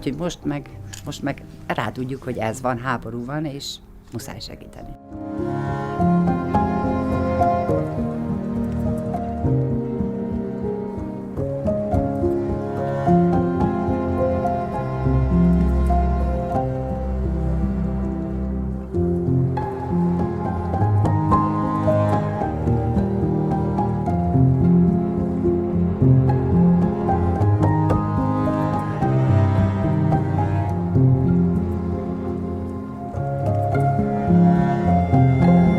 Úgyhogy most meg rádudjuk, hogy ez van, háború van, és muszáj segíteni.